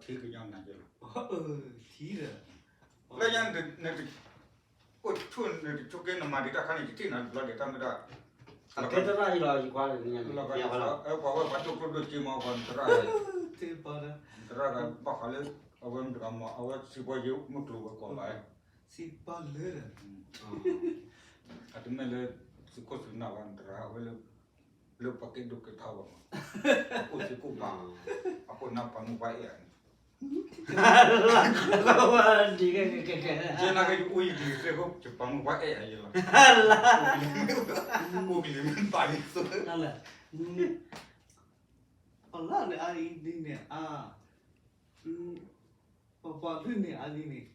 ထံကညီနၤယဲလီၤ, ထံဒီး, လၢညါနတ, အိၣ်ဆိၣ်နတဆိၣ်က့နမၤဒံးတၢ်ခါန့ၣ် ယထံၣ်နၤတဘျီဒံးတၢ်မ့ၢ်တၢ်, အကဲသရၣ်အံၤလီၤ ယကွၢ်လၢညါန့ၣ်, ပှၤဝဲပှၤဒိၣ်ကျိၣ်ဒိၣ်စ့မး ပှၤနသရၣ်, နသရၣ်ဘၣ်ဃးလၢ, အဝဲမတဂၤမး အဝဲစံးပှၤယဲမုၢ်ကျိၤဝဲကိးလီၤ, စံးပှၤလၢ, အတမ့ၢ်လၢ, သုးခိၣ်သုးနၢ်ဘၣ် နသရၣ်ဝဲလၢ, လၢပှၤကဲဒိၣ်ကဲထီဘၣ်မး, အခိၣ်စ့ၢ်ကီးဘၣ်, အခိၣ်နၢ်ပှၤမုၢ်ပှၤအဲၣ်ဧါန့ၣ်, ယဲနာ်က့ ယအိၣ်ယကလံၤသ့ၣ်ဃိ ယပှၤမုၢ်ပှၤအဲၣ်ဧါယဲလီၤ, အိၣ်ကလံၤမ့ၢ်ဘၣ်န့ၣ်သိး, ပှၤလၢန့ၣ်အါအံၤဒ်န့ၣ်အါ, ပှၤပှၤဖုၣ်န့ၣ်အါဒ်န့ၣ်,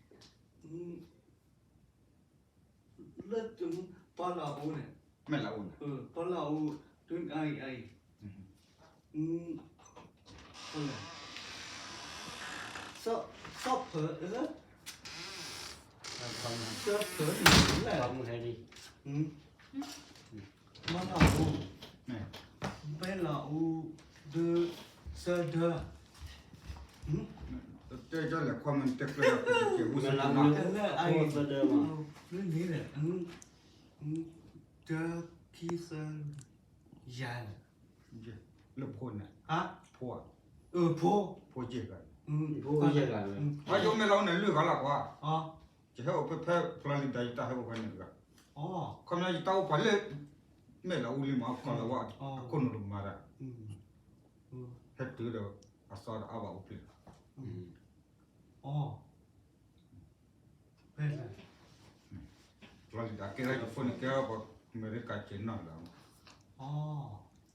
လၢ, ပှၤလၢအအိၣ်န့ၣ်, မ့ၢ်လၢအအိၣ်န့ၣ်, ပှၤလၢအအိၣ်, ဒ်အံၤအံၤ, လဲၣ်, စီၤဖၢ, စီၤဖၢန့ၣ်လဲၣ်, မၤလၢအအိၣ်, မ့ၢ်လၢအအိၣ်, ဒၢ, သၢဒၢ, တဲလဲၤခွါမ့ၢ်တဲကျၢၤ, လၢအံၤ, ဒၢခံသၢ, ယၤ, လၢဖိန့ၣ်, ဖိ, ဖိ, ဖိယဲၢ်ဂၤ, ဖိယဲၢ်ဂၤ, ပှၤယိမ့ၢ်လၢအအိၣ်န့ၣ်လွံၢ်ဂၤလီၤကွၢ်, ယဟဲအိၣ်ဖဲ ဖဲ Florida ယတၢ်ဟဲအိၣ်ဖဲန့ၣ်တဂၤ, ခီပညီယတၢ်အိၣ်ပှၤလၢ, မ့ၢ်လၢအအိၣ်လံမး ကီၢ်လၢဝဲအခိၣ်နူာ်တမၤတၢ်, ဟဲတုၤဒီး, အသီဒီးအါဘၣ်အိၣ်ဖျဲၣ်လီၤ, ဖဲလဲၣ်, Florida ကဲထီၣ်ယဖိန့ၣ်ကဲထီၣ်ပှၤအမဲရကၤက့ၤနီၢ်လၢၤ,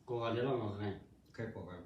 ကိးဂၤဒဲးလီၤမး, ခဲကိးဂၤ